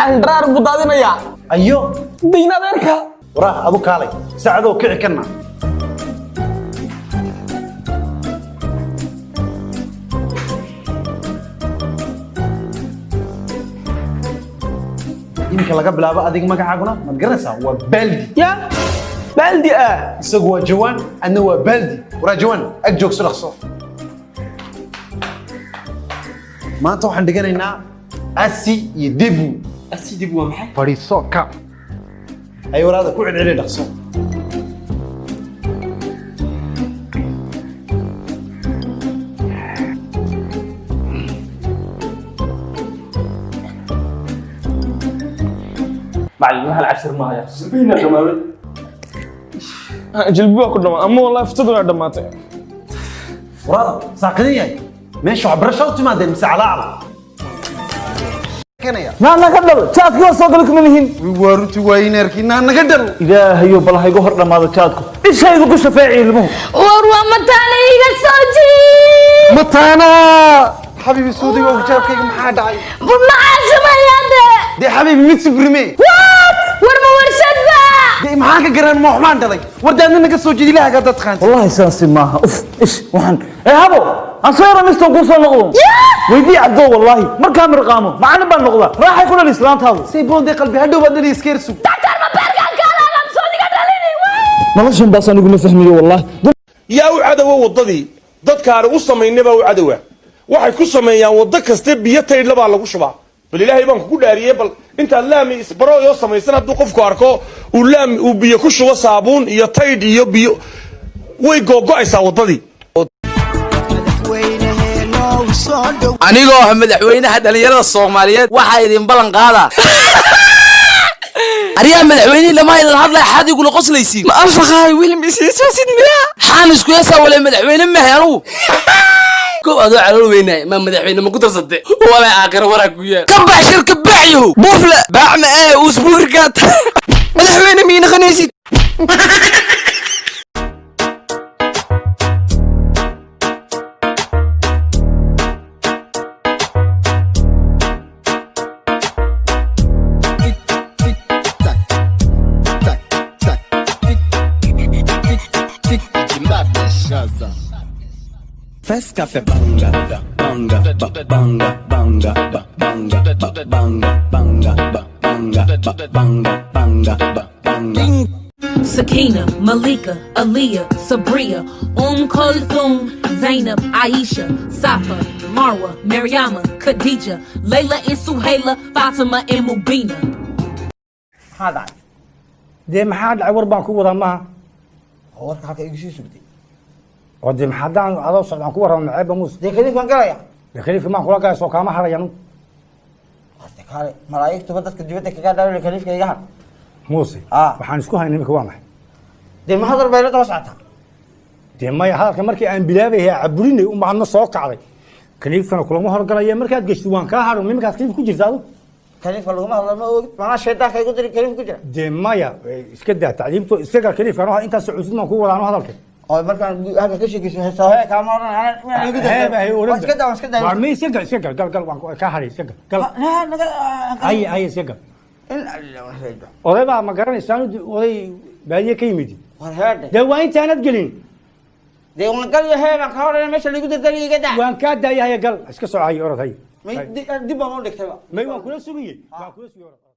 Xandaraar buu daadinayaa. Ayo. Dayn adeerka. Waraah, adu kaalay sacadoo kici kana. Iminka laga bilaabo adiga magacaaguna maad garanaysaa, waa Baaldi. Ya Baaldi ah. Isagu waa Jawaan, adna waa Baaldi. Waraa Jawaan, ag joogso, dhaqso. Maanta waxaan dhiganaynaa assis iyo debout. Assis debout waa maxay? Fadhiiso ka ay waraada ku celceli, dhaqso. Macallin, hal cashir ma haya, sabiina dhamaaday. Jilbi waa ku dhamaa ama wallahi ftadu waa dhammaatay. Waraada saaqidan yahay, meesha waxbarasha u timaadeen mise calaacala keenaya? Naa naga dhal, jaadkii waa soo galay kuma lihin. Waa runti, waa ineerkii, naa naga dhal. Ilaahayo, bal ha igu hor dhammaado jaadku, ishaydu ku shafeeci ilmuhu. War waa mataana, iga soo jiid. Mataana xabiibi, suudiga oo jaabkayga maxaa dhacay? Maxaa sameeyaa? Dee xabiibi, mid subrime. What? War ma warshadba? Dee maxaan ka garan, ma waxbaan dhalay? War daadna naga soo jeedi, ilaahaga dad qaanta. Wallahi saasi maaha. Uf, ish waxaan ee habo aan soo yara misto kuu soo noqdo, weydii cabdo. Wallaahi markaa mirqaamo macallin baan noqdaa, raaxay ku dhal islaantaadu. Say boonde qalbi, hadhow baad dhali, iska sug. Daktar, ma beerkaan kaalaadam soodiga dhalini? Noloshan baas aniguma fahmiyo wallahi. Yaa u cadowa? Waddadii dadkaani u samaynay baa u cadowa. Waxay ku sameeyaan waddo kaste biyo taydhla baa lagu shubaa. Bal Ilaahay baan kugu dhaariyey, bal intaad laami isbaro oo samaysan hadduu qofku arko uu laami uu biyo ku shubo, saabuun iyo taydh iyo biyo, way googo'aysaa waddadii. Anigoo ah madaxweynaha dhallinyarada Soomaaliyeed, waxaa idin ballan qaadaa. Aryaa madaxweynihii lama idin hadlaya, xaad igula qoslaysiin? Ma anfaqahay wiil misiisoosid miya? Xaan isku heesaa wale, madaxweyne mahay anugu. Kow adoo calool weynaay ma madaxweyne ma ku darsate? Walaa aakhiro waraa ku yaal. Ka bax shirka, baacyahow buufle baacma ee usbuurkaat madaxweyne mii naqanaysid. First cafe banga banga ba banga banga ba banga ba banga banga ba banga ba banga banga ba banga. Sakina, Malika, Aaliyah, Sabria, Kulthum, Zainab, Aisha, Safa, Marwa, Mariama, Khadija, Layla and Suhaila, Fatima and Mubina. Maxaa dhacay? Dee maxaa dhacay? War baan ku wadaa maaha. Oo warka halka igu sii sugtay. Oo dee maxaa haddaan adoo socdaan ku warramo maceeba, Muuse? Dee kaliifkaan galaya. Dee khaliifka maan kula galay, soo kaama harayanu. Hade kaale, malaa'igtuba dadka dibadda kagaa dhaawile, kaliifka iga har. Muuse. Ah. Waxaan isku haynay imika waa maxay? Dee ma hadal bay la daba socotaa? Dee maya, hadalka markii aan bilaabayay caburinay unba hadna soo kacday. Kaliifkana kulama horgalaya, markaad geshto waan kaa hadho. Iminkaad kaliif ku jirta adu? Kaliifka laguma hadlo, ma ogid manaa shaydaanka igu diri kaliif ku jira. Dee maya, iska daa tacliimto, iska gal kaliifka. Ano intaas cusub baan ku wadaano hadalka. Oo markaan halka ka sheekayso heesaahe kaama odhan anaa igu Heeba hay oran. Waan iska daa, waan iska daa. Waar ma iska gal, iska gal, gal, gal, waan kaa hadhay, iska gal, gal. Naga. Haye, haye, iska gal. In alla wareejo. Oday baa ma garanaysaan, oday baadiye ka yimid. War heedhe. Dee waa intaanad gelin. Dee waan galyo, hee baan kaa odhanaya, meesha laigu dardariyo iga daa. Waan kaa daaya, haya, gal, iska soco, hay, orod, hay. May dib baan u dhigtayba. May, waan kula sugayey, waan kula sugayey, orod.